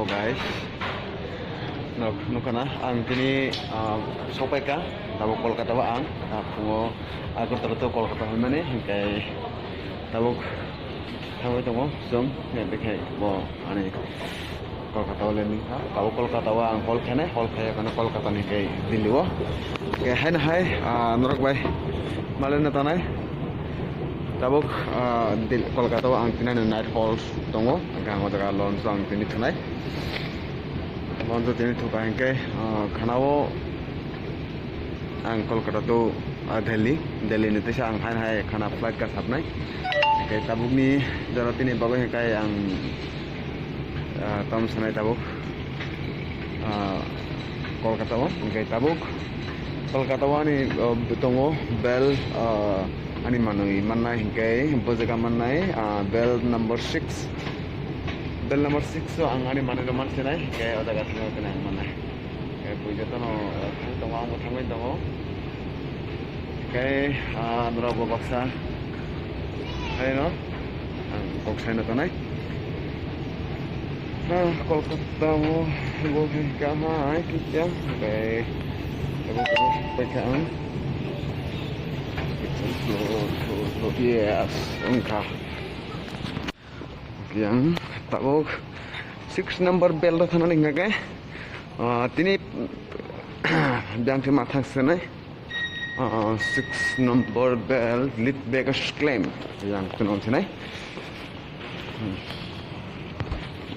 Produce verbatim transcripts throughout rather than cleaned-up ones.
Guys, nuk nukana ang tini, ah, sopaika, tabuk Kolkata o ang, ah, phungo Agartala to Kolkata hwnmani, hinkhe tabuk thangwi tongo chwng, hinkhe bo ani Kolkata o landing kha, tabuk Kolkata o ang hol khainai, hol khaiya kheno Kolkata ni hinkhe Delhi o, hinkhe haino hai, ah, norok bai malai no tanai, tabuk, ah, Delhi, Kolkata o ang tini night hall tongo, hinkhe ang o jaga lounge o ang tini thwnai. Lounge o tini thuka hinkhe, ah, khana o ang Kolkata to, ah, Delhi, Delhi ni teisa ang hai hai khana flight ka sabnai. Hinkhe tabuk ni jora tini bagwi hinkhe ang, ah, tamo sanai tabuk, ah, Kolkata o, hinkhe tabuk Kolkata o ani, ah, tongo bell, ah, ani manwi mannai hinkhe bo jaga mannai, ah, bell number six. Bell number six o ang ani manwi rok mansinai, hinkhe o jaga thangwi tini ang mannai. Hinkhe bui jotono, ah, thangwi tongo, ang bo thangwi tongo. Hinkhe, ah, norok bo baksa haino ang kok saino tonai. Ah, Kolkata o bo hai kaham hai kisa, hinkhe abo bai kha ang. Yes, wngkha. Yang tabuk six number bell rok thangna hingkha khe, ah, tini biyang khe ma thang swnai, ah, six number bell lead baggage claim yang tunom swnai. Hmm.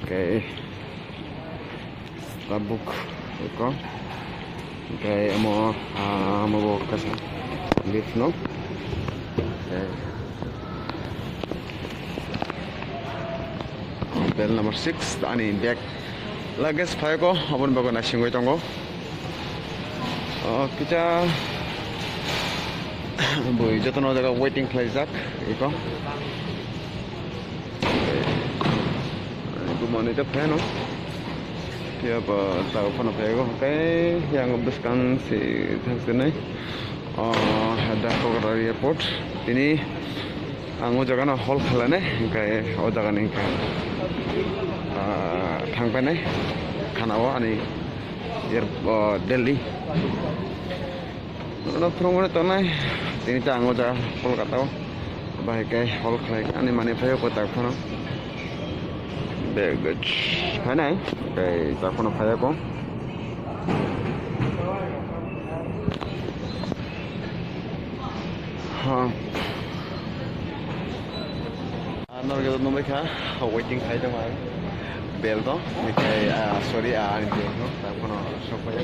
Okay. Tabuk eko. Hinkhe omo, ah, omo bo kaisa lift no. Hinkhe bell number six ani bag luggage phaiko, aboni bagwi naisingwi tongo. Oh, kisa bui jotono jaga waiting khlaijak eko. Gumani ta phano. Phiya ba ta phano phego. Tei yang bwskang si thang sinai. Oh, Dakota airport. Tini ang o jaga no hol khalane, hinkhe o jaga ni hinkhe, ah, thang painai khana o ani air, oh, Delhi. Ano phwrwngmani tongnai, tini ta ang o jaga Kolkata o. Bahai khe hol khlai ani mani phai o kwtak phano. Baggage phainai, tei tak phano phai o. Ha. Ah, norok joto nukbaikha, waiting khai tongma bell to, hinkhe, ah, sorry, ah, ani bag no, tak phano sok phai.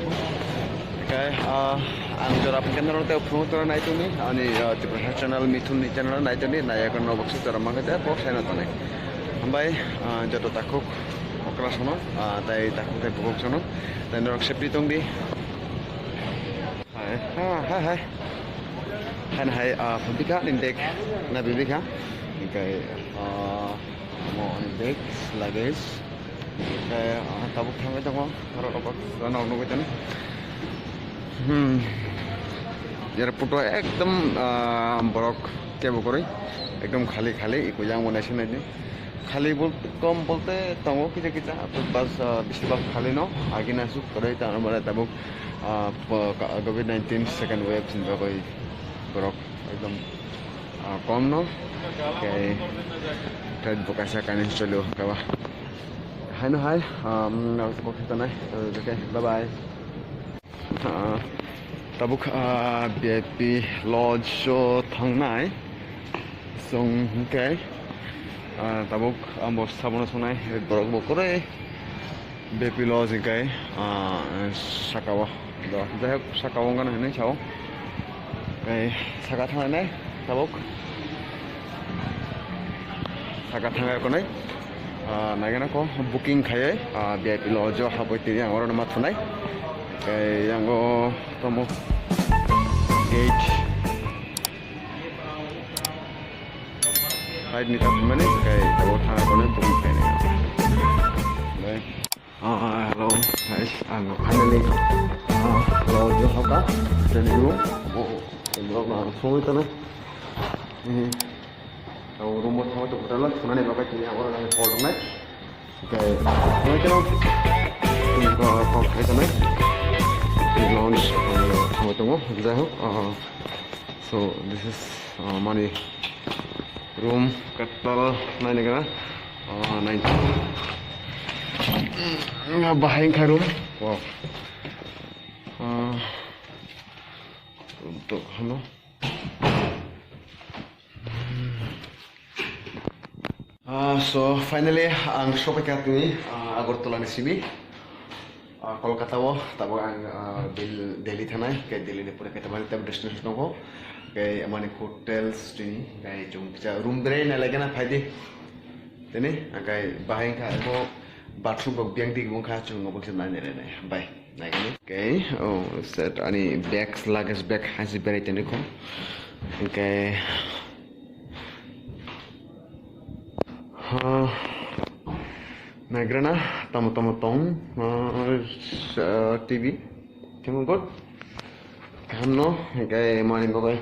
Hinkhe, ah, ang jora phai khe norok tei phungo tora nai tongdi, ani, ah, Tripura channel, Mithun ni channel nai tongdi, nai yakno no baksa jora mankha tei kok saino tonai. Hambai, ah, joto takhuk okra sono, ah, tei takhuk tei bukhuk sono, tei norok safety tongdi. Hai, ha, hai, hai. Hai, hai, ah, bikha ni bag, na bikha. Hinkhe, ah, mo ni bag, luggage. Hinkhe, ah, tabuk thangwi tongo, norok tabuk, norok nugwi tongo. Hmm. Airport o ekdom, ah, borok kebo kwrwi, ekdom khali khali, eko yang bo naising naidi. Khali bol-, kom bolte tongo kisa kisa, bas, ah, besibak khali no, agi na suk kwrwi, tar mane tabuk, ah, po-, ka-, covid nineteen second wave ni bagwi borok ekdom, ah, kom no, tei flight bo kaisa kainwi choli o khe ba. Haino hai, um, nang se bo khe tonai, okay, bye bye. Ah, tabuk, ah, V I P lodge o thangnai. Chwng hinkhe, ah, tabuk ang bo sabono songnai, borok bo kwrwi V I P lodge hinkhe, ah, saka o. Do, jai hok, saka o wngkha hinwi sao. Tei saka thangnai tabuk. Saka thangwi konai. Ah, naigana ko booking khaiwi, ah, V I P lodge o habwi tini ang oro ma thunai. Tei yang o tomo gate. Right ni tap mani kai tabo thana konai booking khainai. Bye. Ah, hello, guys. Ang finally, ah, hello, jo hoka. Thank you. Oh, vlog na sungwi tana. Eh, tabo room mo thangwi tongkha la, sunani bagwi tini ang oro nang call tongnai. Okay, right now, uh, kok hai tanai. Launch, uh, thangwi tongo, jai hok, uh, so this is, uh, mani room, katal, nai nai gana, uh, nai. Mm, bahai kha room, wow. Uh, room to hano. Ah, so finally ang sopaikha tini, ah, Agartala ni simi. Ah, Kolkata o, tabuk ang, ah, Del-, Delhi thanai, khe Delhi ni pore khe tabuk destination tongo. Khe mani hotels tini, khe chwng kisa room bere nai lai gana phaidi. Tini, khe bahai kha bo bathroom bo biyang di wngkha chwng obo kisa nai nai nai. Bye. Naikani. Okay, oh, set ani bags, luggage bag, haisi berai tongwi kho. Okay. Ha, naigrana, tamo tamo tong, ah, T V. Tamo god. Kaham no, okay, mani bagwi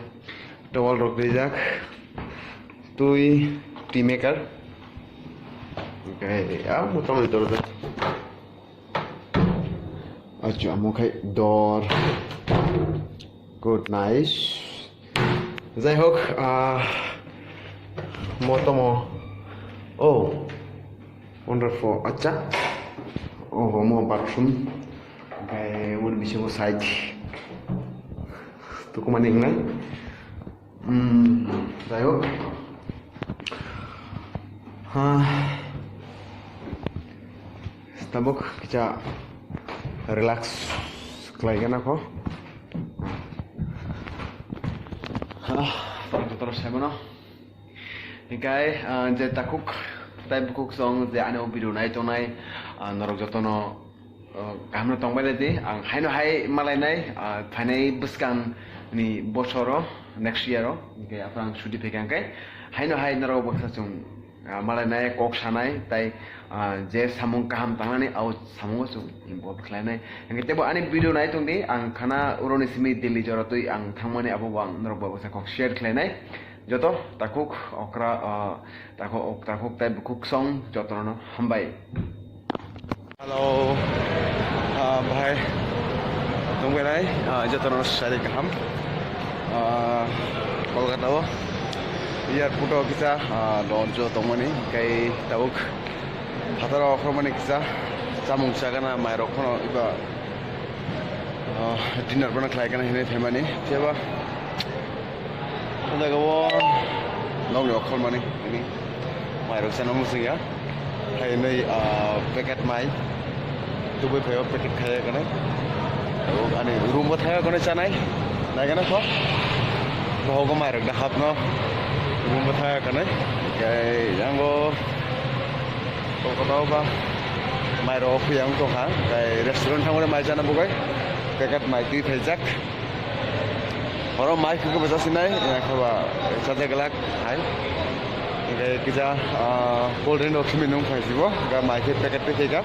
towel rok rijak. Twi, tea maker. Okay, ah, motamoti dorja. Achu amo khai door. Good, nice. Jai hok, ah, mo tomo. Oh, wonderful. Acha. Oh, mo bathroom. Gai won bisingo side. Tukumani hingnai. Hmm, jai hok. Ha. Tabuk kisa relax khlai gana kho. Ha, joto rok sai mano. Hinkhe, ah, je takhuk tai bukhuk song je ani o video nai tongnai, ah, norok jotono, ah, kaham no tongbai lai di. Ang haino hai malainai, ah, phainai bwskang ni bosoro, next year o, hinkhe aphuru ang chuti phaikha hinkhe haino hai norok baksa chwng, ah, malainai, kok sanai, tai, ah, je samung kaham tangnani, o samungo chwng involve khlainai. Hinkhe teibo ani video nai tong di, ang khana oroni simi Delhi jora twi ang thangmani, abo bo ang norok bai baksa kok share khlainai. Joto takhuk okra, ah, takhuk, takhuk tai bukhuk song jotono hambai. Hello, ah, bahai tongbainai, ah, jotono sari kaham. Ah, Kolkata o airport o kisa, ah, launch o tongmani, kai tabuk phataro okhormani kisa chamung chagana mairok phano iba, ah, dinner phano khlai kana hinwi phaimani. Phiya ba o jaga o nokni okhormani tini mairok chana muchungya. Hai hinwi, ah, packet mai tubui phaio, packet khaiya kanai. Ani room bo thaiya kanai chanai. Naigana kho. Bohogo mairok da hapno room bo thaiya kanai. Kai yango Kolkata o ba mairok phiyang tongkha. Kai restaurant thangmani mai chana bugoi. Packet mai twi phaijak. Oro mai khe bwsa sinai, eh, khaba chajakglak hai. Hinkhe kisa, ah, cold drink rok simi nung phai sibo, ga mai khe packet twi khaika.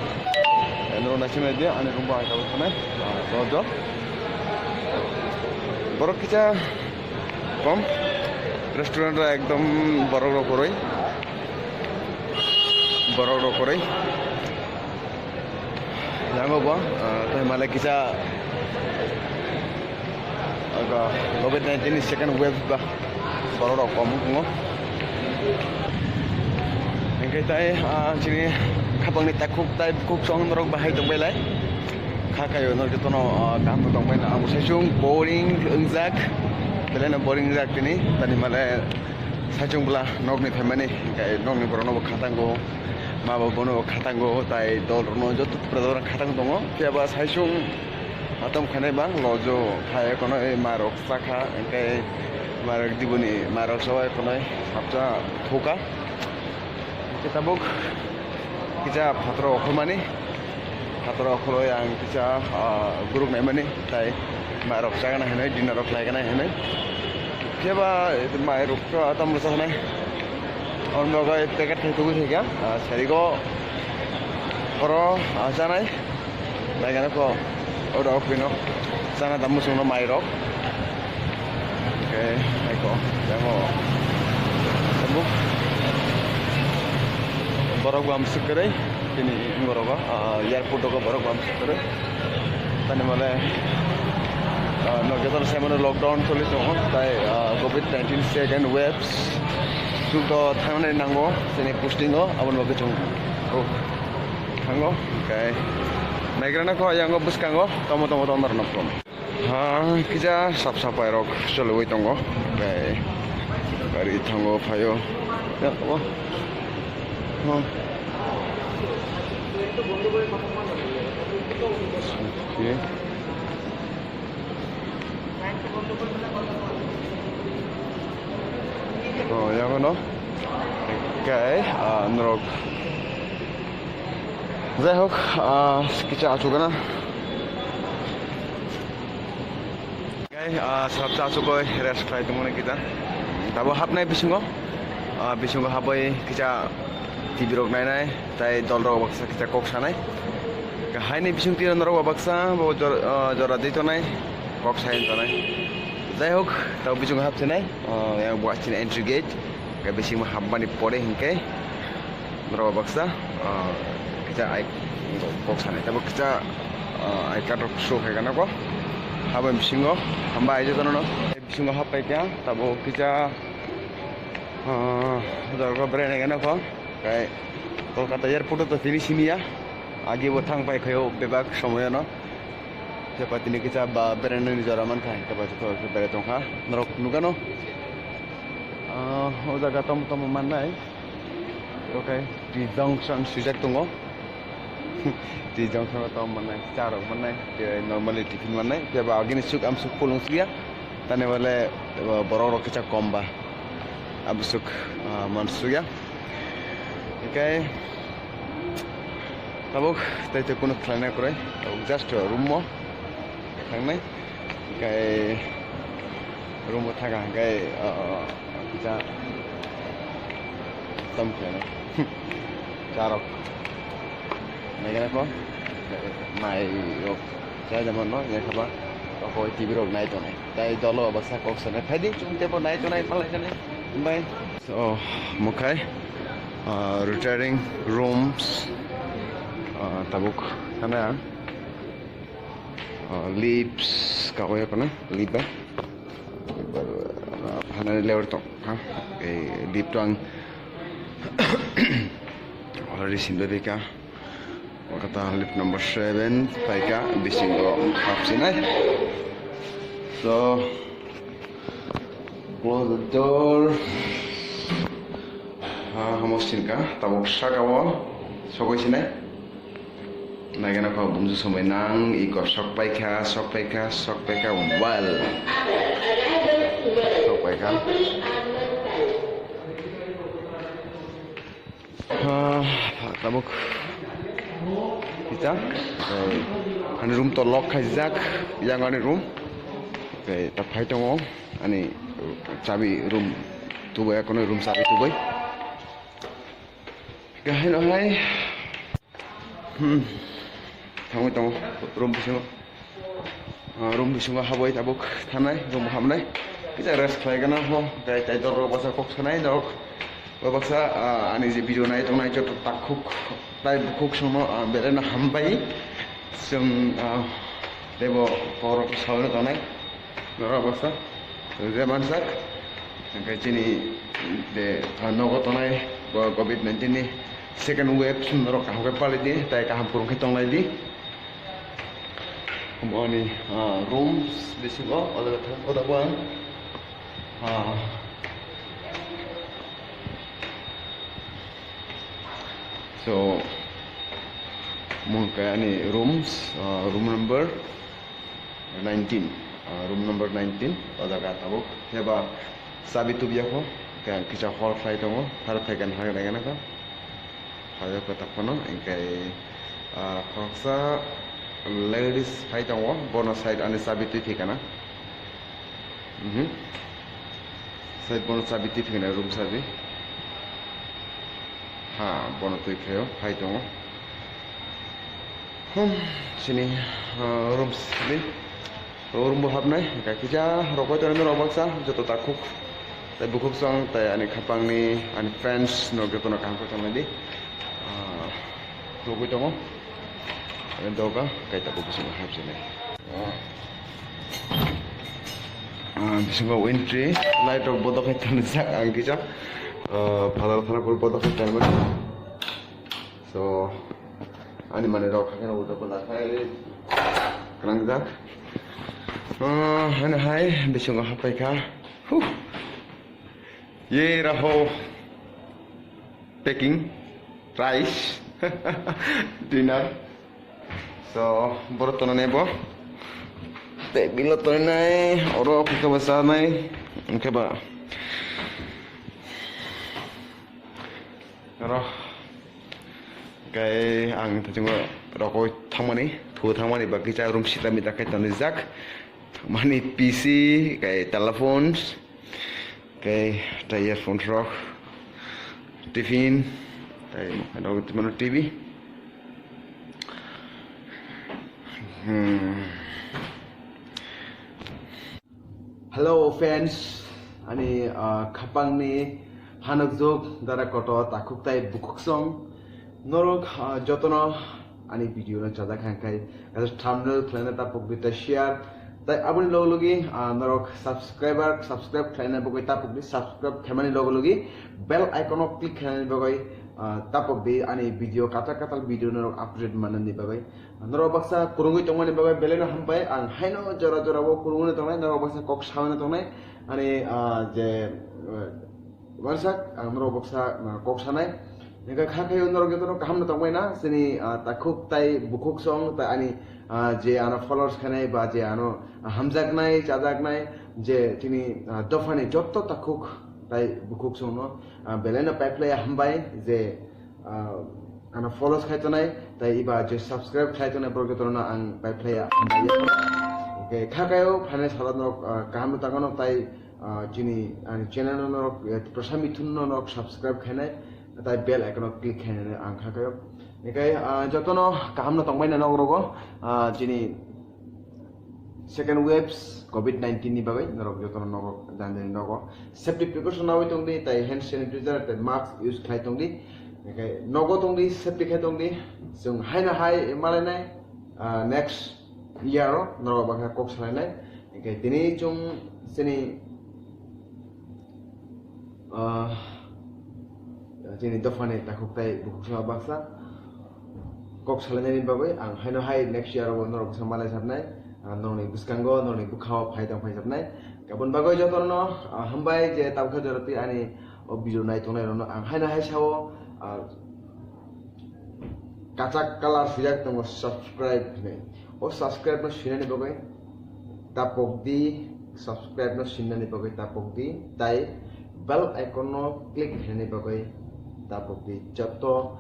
Eh, nung nai sinai di, ani room bo hai tabuk khanai, ah, do do. Borok kisa kom, restaurant o ekdom borok rok kwrwi, borok rok kwrwi. Yango bo, ah, tei male kisa, ah, covid nineteen ni second wave ba borok rok kom wngo. Hinkhe tai, ah, chini khapangni takhuk tai bukhuk song norok bahai tongbailai. Kha kaio no jotono, ah, kaham tongbai na. Amo saichung boring wngjak. Belai no boring wngjak tini. Tani male saichung bwla nokni phaimani, hinkhe nokni borokno bo khatango. Ma ba bono bo khatango, tai dol rokno joto Tripura dol rok khatang tongo. Phiya ba saichung matom khainai bang lojo khai kono ei mairok chakha, hinkhe mairok diboni mairok sabai kono sabcha thuka. Hinkhe tabuk kisa phataro okhormani, phataro okhorwi ang kisa, ah, guruk naimani, tai mairok chagana hinwi, dinner rok khlaigana hinwi. Phiya ba mairok to tamrwsa hinai. Oro nogo packet khai tubui khaikha, ah, sarigo oro, ah, chanai. Naigana kho, oro phino chana tamo chwngno mairok. Okay, naikho, tamo tabuk. Borok bam swk kwrwi, tini borok, ah, airport o borok bam swk kwrwi. Tani mane, ah, no, joto se mane lockdown choli tongo, tai, ah, covid nineteen second waves. Chwng to thangnani nango, chini posting o, aboni bagwi chwng, oh, thango, okay. Naigrana kho, yango bwskango, tomo tomo tomo rwna phone. Ha, kisa sap sap pairok choliwi tongo. Tei gari thango phaio. Ya, obo. Hmm. Okay. Oh, ya, no. Okay, ah, norok. Jai hok, ah, kisa achugana. Guys, ah, srapsa asugoi rest khlai tongmani kita. Tabo hapnai bisingo, ah, bisingo habai kisa T V rok nainai, tai dol rok baksa kisa kok sanai. Haini bising twi norok baksa bo jor-, ah, jora di tonai, kok sai tonai. Jai hok, tabo bisingo hapsinai, ah, yang bo achini entry gate, ke bisingo hapmani pore hinkhe. Norok baksa, ah, kisa ai kok sanai. Tabo kisa, ah, ai card rok show khai gana ko. Abo bisingo hamba ai jano no. Bisingo hap pai kha, tabo kisa, ah, dorgo berai nai gana ko. Kai Kolkata airport to tini simi ya. Agi bo thang pai khayo bebak somoyano. Jepa tini kisa ba berai nani jora man khai, jepa to berai tong kha. Norok nugano. Ah, o jaga tom tom mannai. Okay, T junction swijak tongo. T junction o tom mannai, cha rok mannai, tei normally tiffin mannai. Phiya ba agini suk am suk pulung suya. Tani wale, eh, borok rok kisa kom ba. Abusuk, ah, man suya. Okay. Tabuk tei tei kunu khlainai kwrwi. Tabuk just room o thangnai. Hinkhe room o thangkha hinkhe, ah, kisa tom khlainai. Cha rok. Naikheno kho mai rok cha jama no, naikhaba. Tei T V rok nai tongnai. Tei dolo baksa kok sanai. Phaidi chwng teibo nai tongnai, malai tongnai. Bye. So, mukhai, ah, retiring rooms, ah, tabuk kana. Ah, lips, kawai kono, lip bai. Phanani lebar tong, ha? Eh, lip to ang already sinda bika. Wakata lip number seven, paika, bisingo hapsinai. So, close the door. Ha, hamo sinka, tabuk saka o, sogoi sinai. Naigana kho bumsu somoi nang, iko sok paikha, sok paikha, sok paikha, well. Sok paikha. Ah, tabuk. Kita. Eh, ani room to lock khaijak, yang ani room. Eh, ta phai tongo, ani chabi room tubui, kono room chabi tubui. Kahino hai. Hmm. Thangwi tongo room bisingo. Ah, room bisingo habwi tabuk thanai, room habnai. Kisa rest khlai gana ho, tai tai dor rok basa kok sanai norok. Bo baksa, ah, ani je video nai tongnai joto takhuk, tai bukhuk songno, ah, beraina hambai. Chwng, ah, teibo borok saui tongnai. Norok baksa je mansak, hingke chini de, ah, nogo tongnai bo covid nineteen ni second wave, norok kaham khe palai di, tai kaham kwrwng khe tonglai di. Omo ani, ah, rooms bisingo, o jaga thang, o jaga ang, ah, so, mungkha ani rooms, ah, room number nineteen, ah, room number nineteen, o jaga tabuk. Phiya ba chabi tubya kho, kisa hor khlai tongo, pharo phaikha, nahar naikha nokha. Phaiyo kwtak phano, hinkhe, ah, khoroksa ladies phai tongo, bono side ani chabi twi phaikha na. Mhm. Side bono chabi twi phaikha na, room chabi. Ha, bono twi phaio, phai tongo. Hmm, chini, ah, room sini. O room bo habnai, hingkha kisa rokoi tonwi norok baksa, joto takhuk. Tai bukhuk song, tai ani khapangni, ani friends no jotono kaham khe tonglai di. Ah, tugwi tongo. Ani doga, kai tabuk bisingo hapjani. Ah, ah, bisingo entry, light rok bodo khai tonjak ang kisa. Ah, phalal phalal bodo khai tongo. So, ani manwi rok haino udo bola khai krangjak. Ah, haino hai bisingo hapai kha. Huh. Ye raho. Packing, rice, dinner. So, borok tongnai bo. Tei bilo tongnai, oro khe ba chanai, hwnkhe ba. Oro, kai ang thasingo rokoi thangmani, thu thangmani, ba kisa room sita mita khai tonjak. Mani P C, kai telephones. Kei tei earphone rok, tiffin, tei rok mano T V. Hmm. Hello friends, ani, ah, khapangni hanukjwk dara kotor takhuk tai bukhuksong. Norok, ah, jotono ani video no chajak kha khe, kaisa thumbnail khlaina tapok di, tei share, tei aboni logo logi, ah, norok subscriber, subscribe khlaina bagwi tapok di, subscribe khaimani logo logi bell icon o click khlainani bagwi, ah, tapok di, ani video, katal katal video norok update manani bagwi. Norok baksa kwrwngwi tongmani bagwi belai no hambai, ang haino jora jora o kwrwngwi tongnai, norok baksa kok saui tongnai, ani, ah, je, ah, Wansak, ang norok baksa, ah, kok sanai. Hingke kha khe norok jotono kaham no tongbai na, chini, ah, takhuk tai bukhuk song, tai ani, ah, je ano followers khanai ba je ano, ah, hamjaknai, chajaknai, je chini, ah, dophani jotto takhuk tai bukhuk song no, ah, belai no paiphlai hambai je, ah, ano follows khai tonai, tai iba je subscribe khai tonai borok jotono ang paiphlai hambai. Hingke kha khe o phainai salo norok, ah, kaham no tangmano tai, ah, chini, ani channel no norok, eh, Tiprasa Mithun no norok subscribe khainai, tai bell icon o click khainai ang kha khe. Hingke, ah, jotono kaham no tongbai na norok rogo, ah, chini second waves covid nineteen ni bagwi norok jotono nogo jani jani nogo safety precaution nawi tongdi, tai hand sanitizer, tai mask use khlai tongdi. Hingke nogo tongdi, safety khai tongdi. Chwng haino hai malainai, ah, next year o norok bakha kok salainai. Hingke tini chwng chini, ah, chini dophani takhuk tai bukhuk sama baksa kok salainani bagwi ang haino hai next year o norok bwsa malai sabnai, ah, norokni bwskango, norokni bwkhao phai tong phai sabnai. Aboni bagwi jotono, ah, hambai je tabukhe jora twi ani o video nai tongnai rokno ang haino hai sao, ah, kachak colour swijak tongo subscribe hinwi. O subscribe no swinani bagwi tapok di, subscribe no swinani bagwi tapok di, tai bell icon no click hinani bagwi tapok di. Joto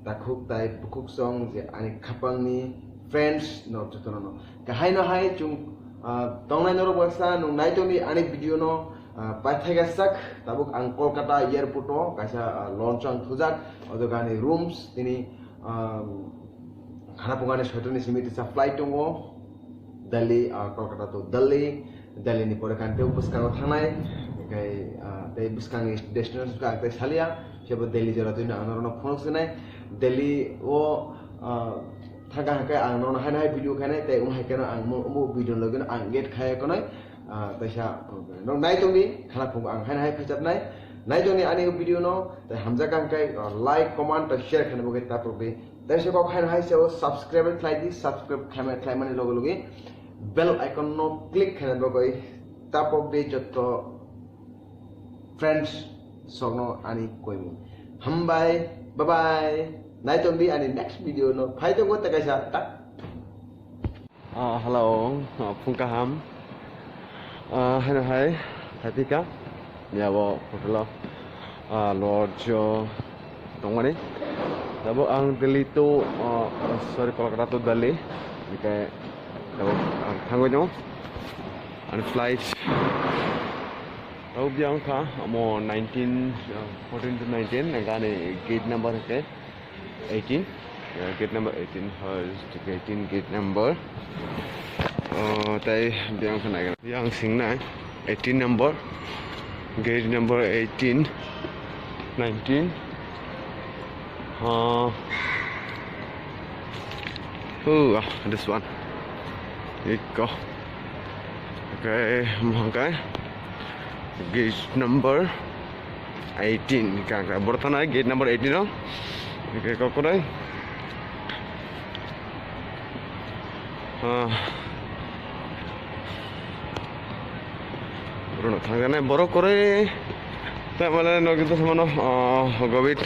takhuk tai bukhuk song je ani khapangni friends no jotono no. Kahai no hai chwng, ah, tongnai norok baksa nwng nai tongdi ani video no, ah, paithai sak tabuk ang Kolkata airport o kaisa, ah, launch ang thujak, o jaga ni rooms tini, ah, khana pungani soitoni simi tisa flight tongo Delhi, ah, Kolkata to Delhi, Delhi ni pore kante bwskango thangnai, kai, ah, tei bwskangni destination ka tei salia, sebo Delhi jora twi ang norokno phone sinai, Delhi o, ah, thangka hake ang nono haino hai video khainai tei wng hai keno ang mo, mo video logino ang get khai konoi, ah, taisa, ah, no nai tongdi khana phungo ang haino hai phaichapnai, nai tongdi ani video no, tei hamjak ang kai, ah, like, comment, tei share khaina bagwi tapok di, tei se kok haino hai se o subscribe khlai di, subscribe khlaima, khlaimani loge loge bell icon no click khaina bagwi tapok di jotto friends sokno ani koimung. Hambai, bye bye. Nai tongdi ani next video no. Phai tongo tei kaisa tak. Ah, hello, ah, phung kaham. Ah, haino hai, thaipika. Yabo hotel o, ah, lodge o tongmani. Tabuk ang Delhi to, ah, sorry, Kolkata to Delhi. Hingke tabuk ang thangwi tongo. Ani flight. Tabuk biyang kha, amo nineteen, ah, fourteen to nineteen, ani gate number hingke eighteen. Ya, gate number eighteen, hoi, eighteen gate number. Oh, tai biyang kha nai. Yang singnai eighteen number, gate number eighteen, nineteen. Oh. Ooh, ah, this one. Iko. Okay, hwnkhe gate number eighteen, kaka borok thana gate number eighteen o. Okay, kokorai. Ah. Borok thangjaknai borok kwrwi. Tamale nogito samano, ah, covid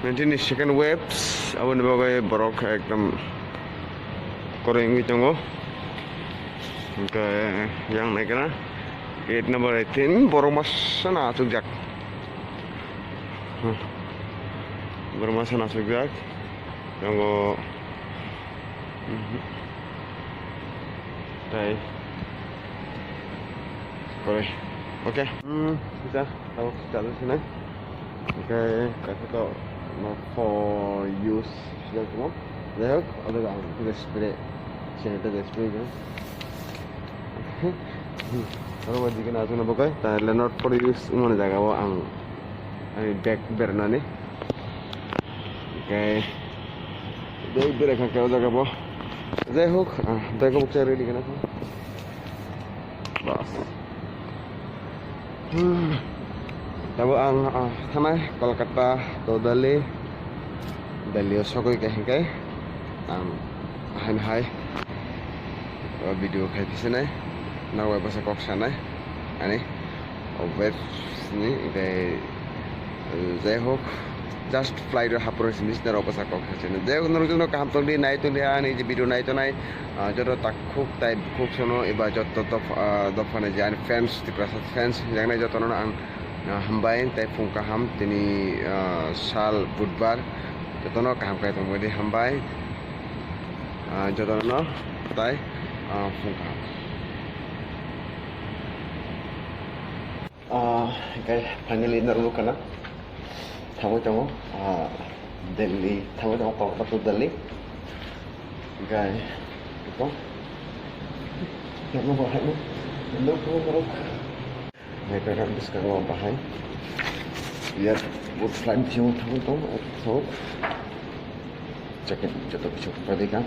nineteen ni second waves, aboni bagwi borok ekdom kwrwi wngwi tongo. Hwnkhe yang naikhe na gate number eighteen borok masa no achukjak. Hmm. Borok masa no achukjak. Tongo. Mhm. Tai. Kore. Okay. Hmm, kita tahu kita lu sini. Okay, kita tu not for use. Sudah semua. Dah, ada dah. Kita spray. Sini kita spray kan. Kalau wajib kena tu nak pakai. Tak, not for use. Mana jaga wa ang. Ani bag bernani. Okay. Bag bera kha khe o jaga bo. Jai hok, ah, bag bo khe ready kana kha. Bas. Hmm. Tabo ang, ah, thanai Kolkata to Delhi. Delhi o sogwi khe hwnkhe ang ahai hai. O video khai phi sinai. Narwai bwsa kok sanai. Ani. O webs ni, tei, eh, jai hok, just flight o hapro simi sina rok bwsa kok sini. Jai hok, norok jono kaham tongdi, nai tongdi, ani je video nai tongnai, ah, joto takhuk tai bukhuk sono, eba joto dopha, ah, dopha ni je ani fans, Tiprasa fans, yang nai joto no ang, ah, hambai, tei phung kaham, tini, ah, sal budbar, joto no kaham kai tongmani hambai, ah, joto no tai, ah, phung kaham. Ah, hingke finally norok nukha na. Thangwi tongo, ah, Delhi, thangwi tongo Kolkata to Delhi. Hingke, ito, yakno bahai no, nukho norok. Hingke bwskango bahai. Airport flight bisingo thangwi tongo, so, check-in joto bisingo paidai kha.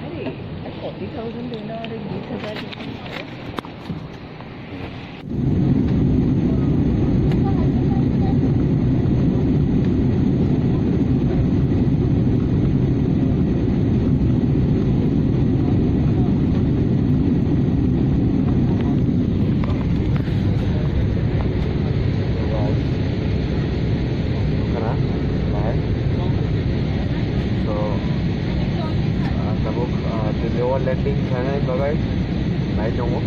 अरे, forty thousand देना और एक बीस हजार देना। Khana, bahai. So, ah, tabuk, ah, Delhi o landing khlainai bagwi nai tongo.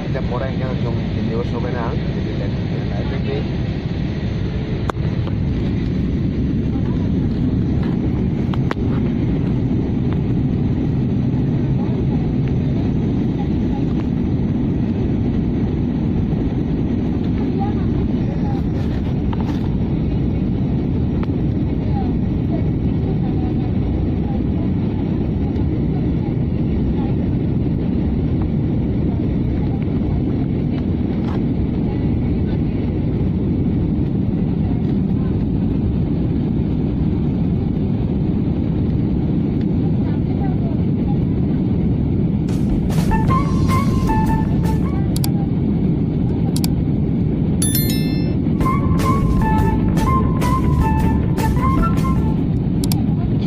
Kisa pore hwnkhe chwng Delhi o sobaina ang, Delhi landing khlainai.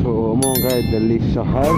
So, omo wngkha Delhi shahar.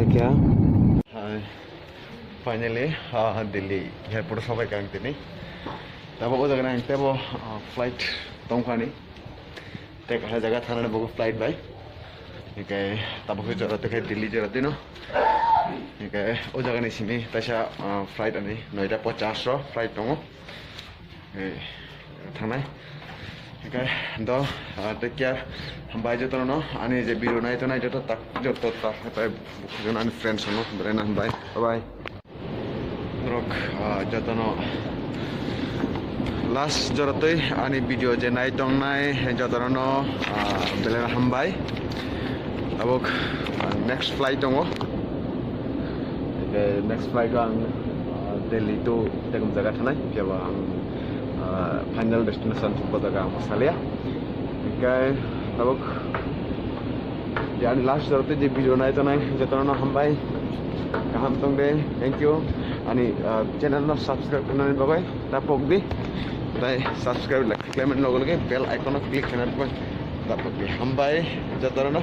Kya? Hi. Finally, ah, Delhi airport sobai kang tini. Tabo o jaga nang tebo, ah, flight tongkani. Tei kaisa jaga thangnani bo flight bai. Hinkhe tabuk khe jora tei khe Delhi jora tino. Hinkhe o jagani simi taisa, ah, flight ani noita pochash o flight tongo. Eh, thangnai. Hinkhe do, ah, take care. Hambai jotono ani je video nai tongnai joto tak joto tak ani friends no beraina hambai. Bye bye. Norok, ah, jotono last jorotwi ani video je nai tongnai jotono, ah, belai hambai. Tabuk, ah, next flight tongo. Eke next flight ang, ah, Delhi to tekum jaga thanai, phiya ba ang, ah, final destination bo jaga ang salia. Eke tabuk je ani last jorotwi je video nai tongnai jotono hambai. Kaham tong de, thank you. Ani, ah, channel no subscribe khlainani bagwi ta pok di. Tai subscribe like khlaimani loge loge bell icon no click khlaina bagwi ta pok di. Hambai jotono.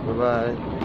Bye bye.